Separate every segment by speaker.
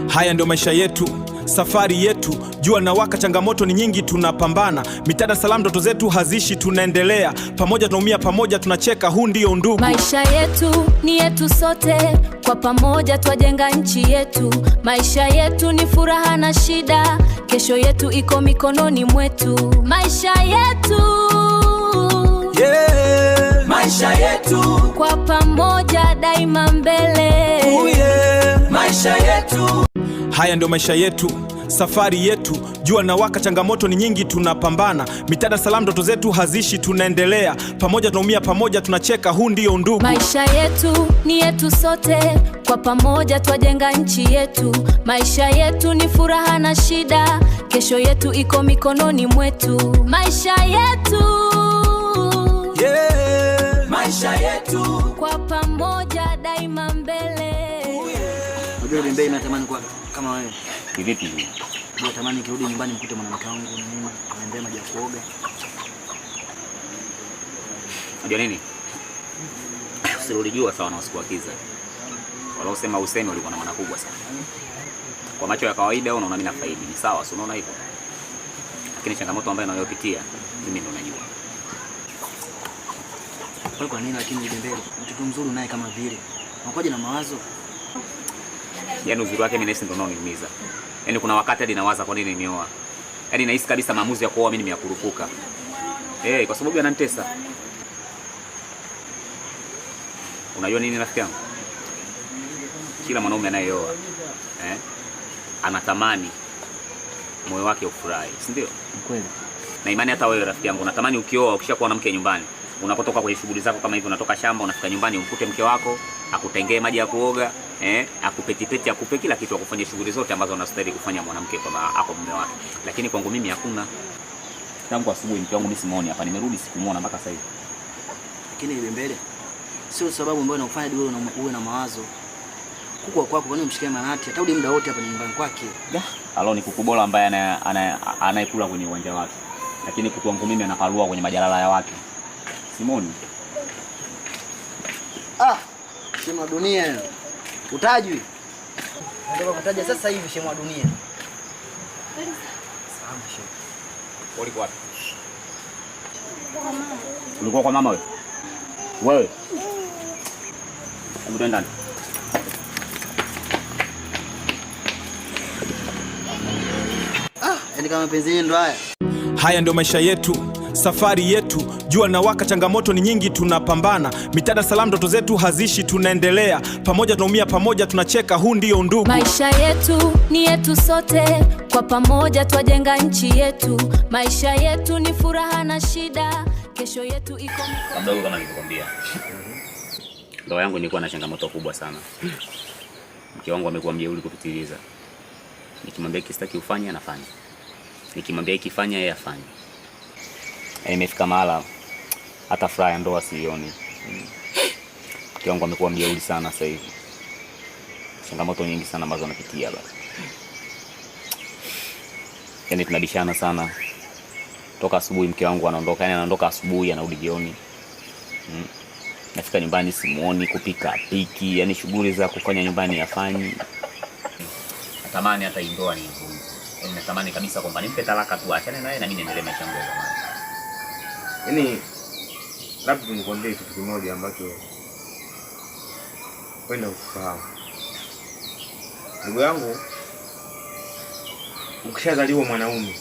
Speaker 1: Haya ndio maisha yetu, safari yetu, jua na waka, changamoto ni nyingi, tunapambana. Mitaa Dar es Salaam, ndoto zetu hazishi, tunaendelea. Pamoja tunaumia, pamoja tunacheka, huu ndio undugu.
Speaker 2: Maisha yetu ni yetu sote, kwa pamoja twajenga nchi yetu. Maisha yetu ni furaha na shida, kesho yetu iko mikononi mwetu. Maisha yetu,
Speaker 1: Yeah.
Speaker 3: Maisha yetu,
Speaker 2: kwa pamoja daima mbele.
Speaker 3: Oh yeah. Maisha yetu.
Speaker 1: Haya ndio maisha yetu, safari yetu, jua na waka, changamoto ni nyingi, tunapambana. Mitaa Dar es Salaam, ndoto zetu hazishi, tunaendelea. Pamoja tunaumia, pamoja tunacheka, huu ndio undugu.
Speaker 2: Maisha yetu ni yetu sote, kwa pamoja twajenga nchi yetu. Maisha yetu ni furaha na shida, kesho yetu iko mikononi mwetu. Maisha yetu,
Speaker 1: Yeah.
Speaker 3: Maisha yetu,
Speaker 2: kwa pamoja daima mbele.
Speaker 4: Unajua Bembei, natamani kuwa kama wewe.
Speaker 5: Kivipi?
Speaker 4: Natamani nikirudi nyumbani mkute mwanamke wangu na nini, anaendea maji ya kuoga.
Speaker 5: Unajua nini? Usilolijua sawa na usiku wa kiza. Waliosema useme walikuwa na maana kubwa sana. Kwa macho ya kawaida unaona mimi nafaidi, ni sawa, si unaona hivyo? Lakini changamoto ambayo nayopitia mimi ndo najua.
Speaker 4: Kwa nini lakini Bembei, mtoto mzuri naye kama vile. Unakuja na mawazo.
Speaker 5: Yaani uzuri wake mimi nahisi ndo unaoniumiza. Yaani kuna wakati hadi nawaza kwa nini nimeoa. Yaani nahisi kabisa maamuzi ya kuoa mimi nimeyakurupuka. Eh, kwa sababu ananitesa. Unajua nini rafiki yangu? Kila mwanaume anayeoa anatamani moyo wake ufurahi, si ndio?
Speaker 4: Kweli.
Speaker 5: Na imani hata wewe rafiki yangu unatamani ukioa, ukishakuwa na mke nyumbani, unapotoka kwenye shughuli zako kama hivi, unatoka shamba, unafika nyumbani umkute mke wako akutengee maji ya kuoga, akupetipeti, akupe kila kitu, akufanye shughuli zote ambazo anastahili kufanya mwanamke kama ako mume wake. Lakini kwangu mimi hakuna. Tangu asubuhi mke wangu mimi simuoni hapa, nimerudi sikumuona mpaka sasa hivi.
Speaker 4: Lakini Bembele, sio sababu ambayo inakufanya wewe uwe na mawazo. Kuku wa kwako, kwa nini umshikie manati? Atarudi muda wote hapa nyumbani kwake.
Speaker 5: Alo ni kuku bora ambaye anayekula kwenye uwanja wake. Lakini kuku wangu mimi anaparua kwenye majalala ya watu. Simoni.
Speaker 4: Ah, shemu wa dunia. Utajwi. Nataka kutaja sasa hivi shemu wa dunia. Salama shemu.
Speaker 5: Ulikuwa wapi? Ulikuwa kwa mama wewe? Wewe. Hebu twende ndani.
Speaker 4: Ah, yani kama mapenzi yenu ndo haya.
Speaker 1: Haya ndio maisha yetu, safari yetu, jua na waka, changamoto ni nyingi, tunapambana. Mitaa Dar es Salaam, ndoto zetu hazishi, tunaendelea. Pamoja tunaumia, pamoja tunacheka, huu ndio undugu.
Speaker 2: Maisha yetu ni yetu sote, kwa pamoja twajenga nchi yetu. Maisha yetu ni furaha na shida, kesho yetu iko mikononi.
Speaker 5: Mdogo, kama nilivyokuambia, ndoa yangu nilikuwa na changamoto kubwa sana. Mke wangu amekuwa mjeuri kupitiliza. Nikimwambia hiki sitaki ufanye, anafanya. Nikimwambia hiki fanya, yeye afanye. Yaani imefika mahala hata furaha ya ndoa sioni. Mke wangu amekuwa mjeuri sana sasa hivi. Changamoto nyingi sana ambazo anapitia basi. Yaani tunabishana sana. Toka asubuhi mke wangu anaondoka, yaani anaondoka asubuhi anarudi jioni. Nafika nyumbani simuoni, kupika piki, yaani shughuli za kufanya nyumbani hafanyi. Natamani hata ndoa niivunje. Yaani natamani kabisa kwamba nimpe talaka tu, achane naye na mimi niendelee maisha yangu ya zamani.
Speaker 6: Yaani labda nikwambie kitu kimoja ambacho wenda ukifahamu. Ndugu yangu, ukishazaliwa mwanaume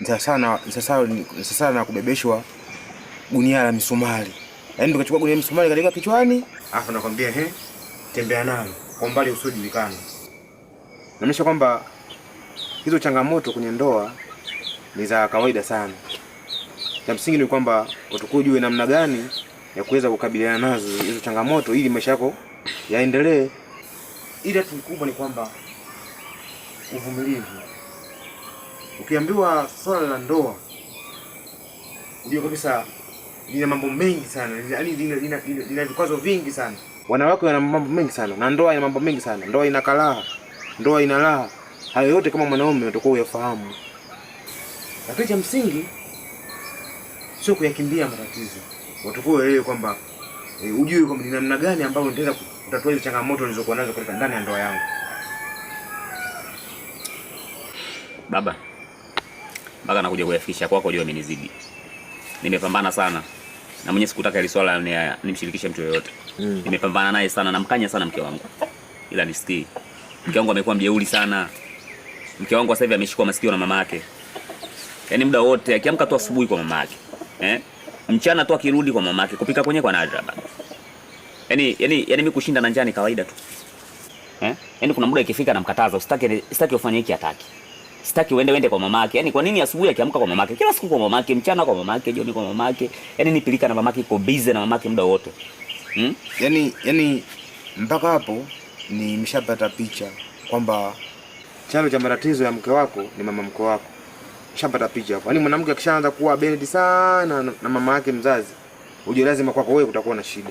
Speaker 6: sasa na kubebeshwa gunia la misumari. Yaani tukachukua gunia la misumari katika kichwani, alafu nakwambia tembea nalo kwa umbali usiojulikana. Naonyesha kwamba hizo changamoto kwenye ndoa ni za kawaida sana. Cha msingi ni kwamba utukujue namna gani ya kuweza kukabiliana nazo hizo changamoto ili maisha yako yaendelee. Ila tu kubwa ni kwamba uvumilivu. Ukiambiwa swala la ndoa, ujue kabisa lina mambo mengi sana, yaani lina vikwazo vingi sana. Wanawake wana mambo mengi sana, na ndoa ina mambo mengi sana. Ndoa ina karaha, ndoa ina raha. Hayo yote kama mwanaume utakuwa uyafahamu. Lakini cha msingi sio kuyakimbia matatizo. Watakuwa uelewe kwamba ujue kwamba ni namna gani ambayo nitaweza kutatua hizo changamoto nilizokuwa nazo katika ndani ya ndoa yangu.
Speaker 5: Baba, mpaka nakuja kuyafikisha kwako, jua amenizidi. Nimepambana sana na mwenyewe, sikutaka ile swala nimshirikishe mtu yoyote. Nimepambana naye sana, namkanya sana mke wangu, ila nisikii. Mke wangu amekuwa mjeuri sana. Mke wangu sasa hivi ameshikwa masikio na mama yake, yaani muda wote akiamka tu asubuhi kwa mama yake, eh? Mchana tu akirudi kwa mama yake, kupika kwenye kwa nadra baba. Yaani mimi kushinda na njaa ni kawaida tu, eh? Yaani kuna muda ikifika namkataza, usitaki, sitaki ufanye hiki, hataki. Sitaki uende kwa mamake. Yaani kwa nini asubuhi akiamka kwa mamake? Kila siku kwa mamake, mchana kwa mamake, jioni kwa mamake. Yaani nipilika na mamake, iko busy na mamake muda wote. Hmm?
Speaker 6: Yaani mpaka hapo nimeshapata picha kwamba chanzo cha matatizo ya mke wako ni mama mkwe wako. Nishapata picha hapo. Yaani mwanamke akishaanza kuwa bendi sana na mama yake mzazi, ujue lazima kwako wewe kutakuwa na shida.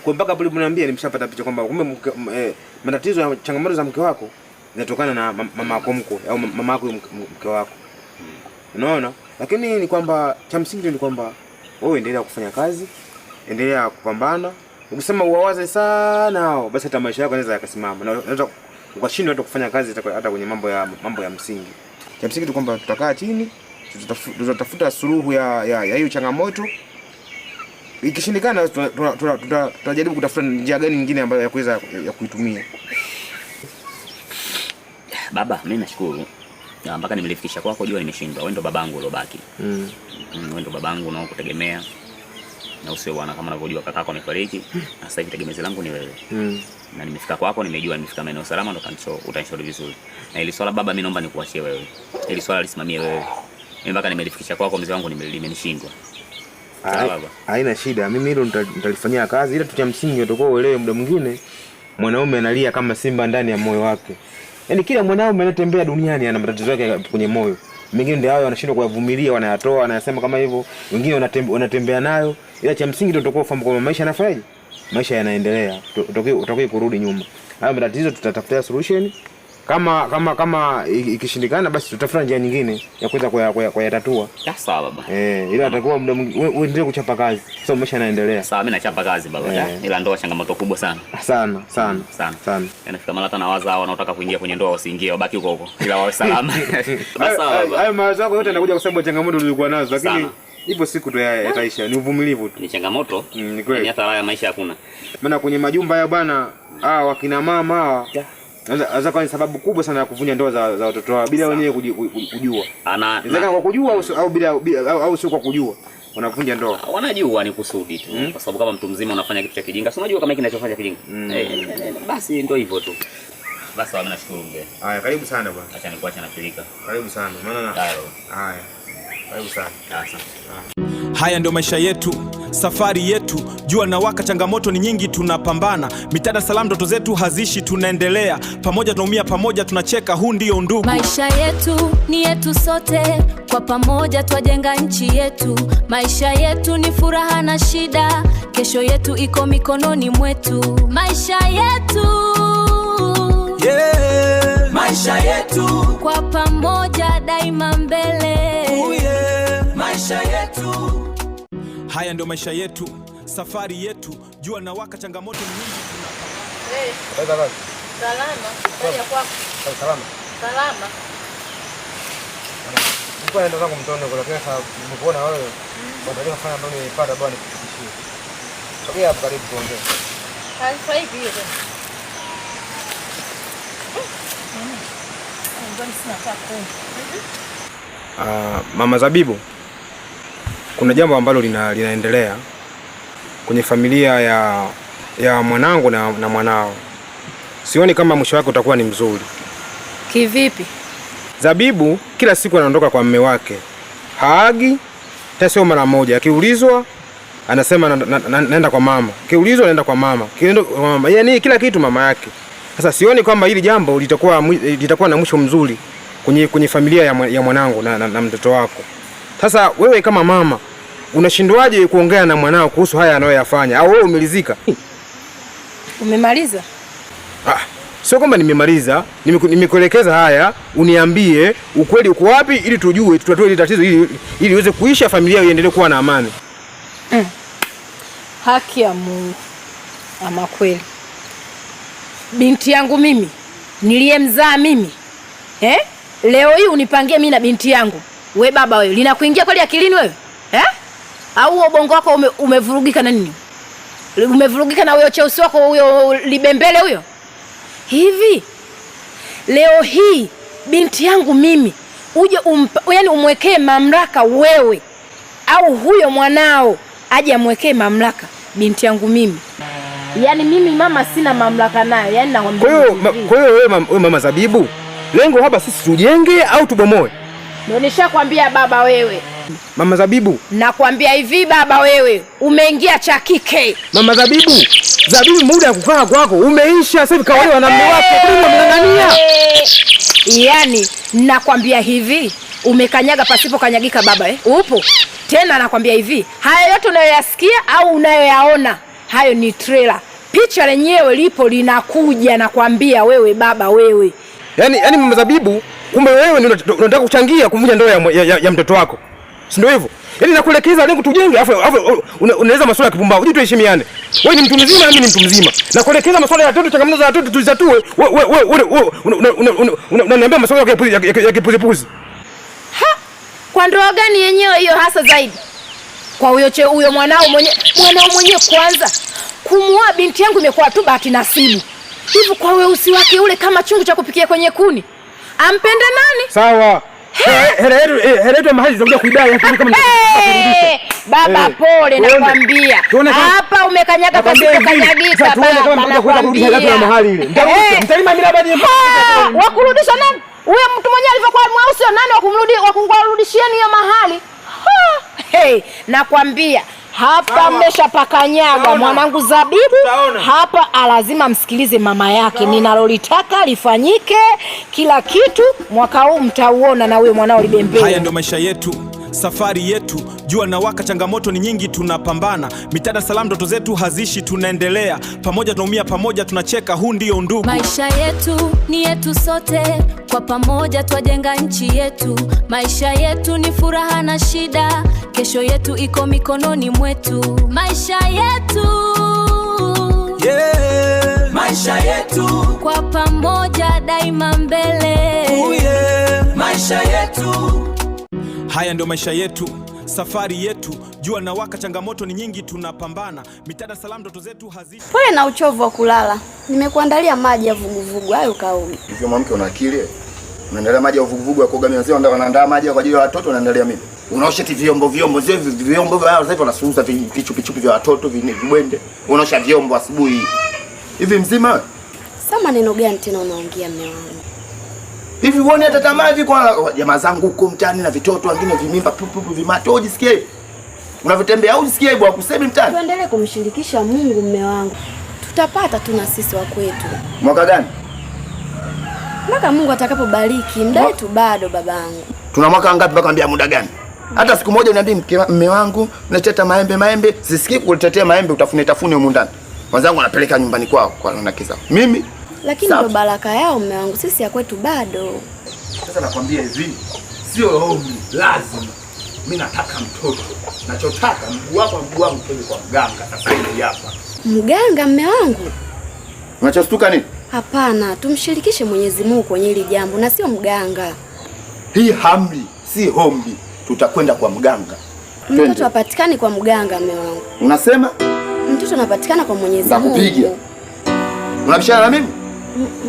Speaker 6: Kwa mpaka hapo uliponiambia nimeshapata picha kwamba kumbe matatizo ya changamoto za mke wako zinatokana na mama yako mkwe au mama yako mke wako. Unaona? Lakini ni kwamba cha msingi ni kwamba wewe endelea kufanya kazi, endelea kupambana. Ukisema uwawaze sana hao, basi hata maisha yako yanaweza yakasimama. Na unaweza ukashindwa hata kufanya kazi hata kwenye mambo ya msingi. Cha msingi tu kwamba tutakaa chini, tutatafuta suluhu ya hiyo changamoto. Ikishindikana tutajaribu kutafuta njia gani nyingine ambayo ya kuweza ya kuitumia.
Speaker 5: Baba, mimi nashukuru. Na mpaka nimelifikisha kwako, jua nimeshindwa. Wewe ndo babangu uliobaki. Wewe ndo babangu na kutegemea. Na usio bwana, kama unavyojua kakako amefariki. Na sasa hivi tegemezi langu ni wewe. Na nimefika kwako, nimejua nimefika maeneo salama, ndo utanishauri vizuri. Na ili swala baba, mimi naomba nikuachie wewe. Ili swala lisimamie wewe. Mimi mpaka nimelifikisha kwako mzee wangu, limenishindwa. Sawa baba.
Speaker 6: Haina shida. Mimi hilo nitalifanyia kazi, ila tu cha msingi utakuwa uelewe, muda mwingine mwanaume analia kama simba ndani ya moyo wake. Yaani kila mwanaume anatembea duniani ana matatizo yake kwenye moyo. Mengine ndio hayo wanashindwa kuyavumilia, wanayatoa, wanayasema kama hivyo. Wengine wanatembea nayo. Ila cha msingi ndio utakuwa ufahamu kwamba maisha yanafanyaje? Maisha yanaendelea. Utakuwa kurudi nyuma. Hayo matatizo tutatafutia solution. Kama ikishindikana basi tutafuta njia nyingine ya kuweza kuyatatua.
Speaker 5: Sawa baba.
Speaker 6: Ila atakuwa muda mwingi wewe endelee kuchapa kazi. Sasa maisha yanaendelea.
Speaker 5: Sawa, mimi nachapa kazi baba. Ila ndoa changamoto kubwa sana.
Speaker 6: Sana, sana,
Speaker 5: sana.
Speaker 6: Sana.
Speaker 5: Yanafika mara hata nawaza hao wanaotaka kuingia kwenye ndoa wasiingie, wabaki huko huko. Ila wawe salama. Basi sawa baba.
Speaker 6: Hayo mawazo yako yote yanakuja kwa sababu ya changamoto ulizokuwa nazo, lakini ipo siku tu yataisha. Ni uvumilivu tu.
Speaker 5: Ni changamoto.
Speaker 6: Ni kweli.
Speaker 5: Ni hata raha ya maisha hakuna.
Speaker 6: Maana kwenye majumba haya bwana, wakina mama hawa Sasa kwa sababu kubwa sana ya kuvunja ndoa za watoto wao bila wenyewe kujua. Inawezekana kwa kujua au bila au sio kwa kujua. Wanavunja ndoa.
Speaker 5: Wanajua ni kusudi tu. Kwa sababu kama mtu mzima unafanya kitu cha kijinga, si unajua kama hiki kinachofanya kijinga. Basi ndio hivyo tu. Basi mimi nashukuru mzee.
Speaker 6: Haya, karibu sana bwana.
Speaker 5: Acha nikuache na pilika.
Speaker 6: Karibu sana. Maana na. Haya. Karibu sana.
Speaker 5: Asante.
Speaker 1: Haya ndio maisha yetu, safari yetu, jua na waka, changamoto ni nyingi, tunapambana. Mitaa Dar es Salaam, ndoto zetu hazishi, tunaendelea. Pamoja tunaumia, pamoja tunacheka, huu ndio undugu.
Speaker 2: Maisha yetu ni yetu sote, kwa pamoja twajenga nchi yetu. Maisha yetu ni furaha na shida, kesho yetu iko mikononi mwetu. Maisha yetu,
Speaker 3: yeah. Maisha yetu,
Speaker 2: kwa pamoja daima mbele.
Speaker 3: Oh yeah. Maisha yetu.
Speaker 1: Haya ndio maisha yetu, safari yetu, jua na waka, changamoto ni nyingi,
Speaker 6: tunapambana.
Speaker 7: Salama. Hali kwako?
Speaker 6: Salama.
Speaker 7: Salama.
Speaker 6: Nilikuwa naenda zangu mtoni huko, lakini sasa nimekuona wewe. Kwa taarifa fulani ambayo nimeipata bwana nikufikishie. Sogea hapo karibu tuongee.
Speaker 7: Taarifa ipi hiyo tena?
Speaker 6: Mama Zabibu, kuna jambo ambalo linaendelea kwenye familia ya mwanangu na mwanao. Sioni kama mwisho wake utakuwa ni mzuri.
Speaker 7: Kivipi?
Speaker 6: Zabibu kila siku anaondoka kwa mume wake. Haagi hata sio mara moja. Akiulizwa anasema naenda kwa mama. Akiulizwa naenda kwa mama. Akienda kwa mama. Yaani kila kitu mama yake. Sasa sioni kwamba hili jambo litakuwa na mwisho mzuri kwenye familia ya mwanangu na mtoto wako. Sasa wewe kama mama unashindwaje kuongea na mwanao kuhusu haya anayoyafanya? Au wewe umelizika?
Speaker 7: Umemaliza?
Speaker 6: Sio kwamba nimemaliza, nimekuelekeza haya, uniambie ukweli uko wapi ili tujue, tutatue hili tatizo ili iweze kuisha, familia iendelee kuwa na amani.
Speaker 7: Haki ya Mungu. Ama kweli. Binti yangu mimi niliyemzaa mimi. Leo hii unipangie mimi na binti yangu. We baba wewe, linakuingia kweli akilini wewe? Eh? Au ubongo wako umevurugika na nini? Umevurugika na huyo cheusi wako huyo libembele huyo? Hivi leo hii binti yangu mimi uje yaani umwekee mamlaka wewe au huyo mwanao aje amwekee mamlaka binti yangu mimi? Yaani mimi mama sina mamlaka nayo. Yaani nakwambia.
Speaker 6: Kwa hiyo wewe mama Zabibu, lengo hapa sisi tujenge au tubomoe?
Speaker 7: Ndio nishakwambia baba wewe.
Speaker 6: Mama Zabibu,
Speaker 7: nakwambia hivi baba wewe, umeingia cha kike.
Speaker 6: Mama Zabibu, Zabibu muda wa kukaa kwako umeisha. Sasa hivi kaolewa na mume wako, kwa unang'ang'ania?
Speaker 7: Yaani nakwambia hivi, umekanyaga pasipo kanyagika baba eh? Upo. Tena nakwambia hivi, haya yote unayoyasikia au unayoyaona, hayo ni trailer. Picha lenyewe lipo linakuja, nakwambia wewe baba wewe.
Speaker 6: Yaani Mama Zabibu, kumbe wewe ndio unataka kuchangia kuvunja ndoa ya mtoto wako. Si ndio hivyo? Yaani nakuelekeza lengo tujenge, afu unaweza masuala ya kipumbavu. Uje tuheshimiane. Wewe ni mtu mzima na mimi ni mtu mzima. Nakuelekeza masuala ya watoto, changamoto za watoto tuzitatue. Wewe unaniambia masuala ya kipuzipuzi.
Speaker 7: Ha! Kwa ndoa gani yenyewe hiyo hasa zaidi? Kwa huyo huyo mwanao mwenyewe kwanza kumuoa binti yangu imekuwa tu bahati nasibu. Hivi kwa weusi wake ule kama chungu cha kupikia kwenye kuni. Ampende nani?
Speaker 6: Sawa. Hela yetu ya mahali tutakuja kuidai hapo kama
Speaker 7: baba pole nakwambia. Hapa umekanyaga pasipo kanyagika baba nakwambia.
Speaker 6: Mtalima mimi labda
Speaker 7: wakurudisha nani? Huyo mtu mwenyewe alivyokuwa mweusi nani wakumrudishieni hiyo mahali? Hey, nakwambia hapa mmeshapakanyaga mwanangu Zabibu. Hapa lazima msikilize mama yake. Ninalolitaka lifanyike kila kitu mwaka huu mtauona na huyo mwanao libembele.
Speaker 1: Haya ndio maisha yetu, safari yetu, jua na waka, changamoto ni nyingi, tunapambana. Mitaa Salaam ndoto zetu hazishi, tunaendelea. Pamoja tunaumia, pamoja tunacheka, huu ndio undugu.
Speaker 2: Maisha yetu ni yetu sote, kwa pamoja twajenga nchi yetu. Maisha yetu ni furaha na shida, kesho yetu iko mikononi mwetu. Maisha yetu,
Speaker 3: yeah. Maisha yetu
Speaker 2: kwa pamoja daima mbele.
Speaker 3: Oh yeah. Maisha yetu.
Speaker 1: Haya ndio maisha yetu, safari yetu, jua na waka, changamoto ni nyingi, tunapambana. Mitaa Salaam ndoto zetu hazishi.
Speaker 8: Pole na uchovu wa kulala. Nimekuandalia maji ya vuguvugu hayo kaoge.
Speaker 9: Hivyo mwanamke una akili? Unaandalia maji ya vuguvugu ya kuoga mimi, wazee wanaandaa maji kwa ajili ya watoto, unaandalia mimi. Unaosha vyombo vyombo zile vyombo vya sasa hivi wanasuuza vichupi chupi vya watoto vibwende. Unaosha vyombo asubuhi. Hivi mzima?
Speaker 8: Sasa maneno gani tena unaongea mume wangu?
Speaker 9: Hivi uone hata tamaa hivi kwa jamaa zangu huko mtaani na vitoto wengine vimimba pupu vimato, ujisikie hivi? Unavyotembea au ujisikie aibu akusemi mtaani?
Speaker 8: Tuendelee kumshirikisha Mungu mume wangu. Tutapata tu na sisi wa kwetu.
Speaker 9: Mwaka gani?
Speaker 8: Mpaka Mungu atakapobariki, muda wetu bado babangu.
Speaker 9: Tuna mwaka ngapi mpaka ambia muda gani? Hata siku moja uniambie mume wangu unateta maembe maembe, sisikii kutetea maembe utafune tafune humu ndani. Wenzangu wanapeleka nyumbani kwao kwa wanawake zao. Mimi
Speaker 8: lakini ndio baraka yao mume wangu, sisi ya kwetu bado.
Speaker 9: Sasa nakwambia hivi, sio ombi, lazima. Mimi nataka mtoto. Nachotaka mguu wako mguu wangu twende kwa mganga sasa hivi hapa.
Speaker 8: Mganga mume wangu?
Speaker 9: Unachostuka nini?
Speaker 8: Hapana, tumshirikishe Mwenyezi Mungu kwenye hili jambo na sio mganga.
Speaker 9: Hii hamri si hombi, tutakwenda kwa mganga.
Speaker 8: Mtoto hapatikani kwa mganga mume wangu.
Speaker 9: Unasema?
Speaker 8: Mtoto anapatikana kwa Mwenyezi Mungu.
Speaker 9: Nakupiga. Unabishana na mimi?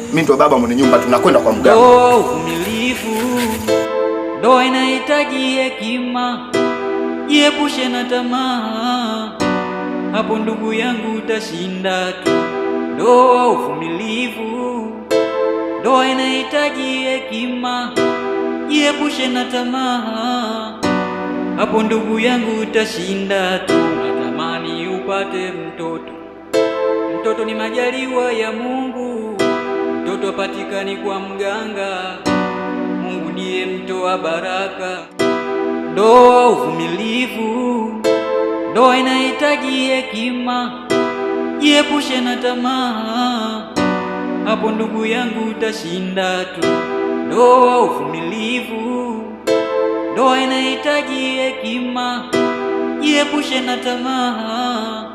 Speaker 9: Mimi ndo baba mwenye nyumba, tunakwenda kwa mganga.
Speaker 10: Uvumilivu, ndoa inahitaji hekima, jiepushe na tamaa, hapo ndugu yangu utashinda tu. Ndoa uvumilivu, ndoa inahitaji hekima, jiepushe na tamaa, hapo ndugu yangu utashinda tu. Natamani upate mtoto, mtoto ni majaliwa ya Mungu. Mtoto patikani kwa mganga, Mungu ndiye mtoa baraka. Ndoa uvumilivu, ndoa inahitaji hekima, jiepushe na tamaa, hapo ndugu yangu utashinda tu. Ndoa uvumilivu, ndoa inahitaji hekima, jiepushe na tamaa,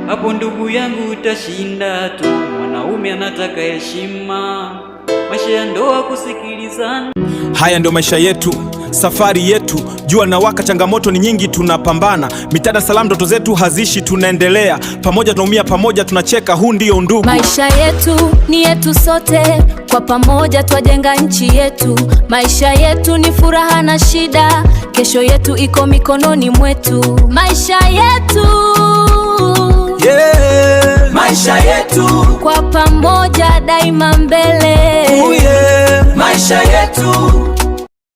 Speaker 10: hapo ndugu yangu utashinda tu. Mwanaume anataka heshima, Maisha ya ndoa kusikilizana.
Speaker 1: Haya ndio maisha yetu, safari yetu, jua na waka, changamoto ni nyingi, tunapambana. Mitaa Dar es Salaam, ndoto zetu hazishi, tunaendelea. Pamoja tunaumia, pamoja tunacheka, huu ndio undugu.
Speaker 2: Maisha yetu ni yetu sote, kwa pamoja twajenga nchi yetu. Maisha yetu ni furaha na shida, kesho yetu iko mikononi mwetu. Maisha yetu
Speaker 3: yeah. Maisha yetu
Speaker 2: kwa pamoja daima mbele.
Speaker 3: Oh yeah. Maisha yetu.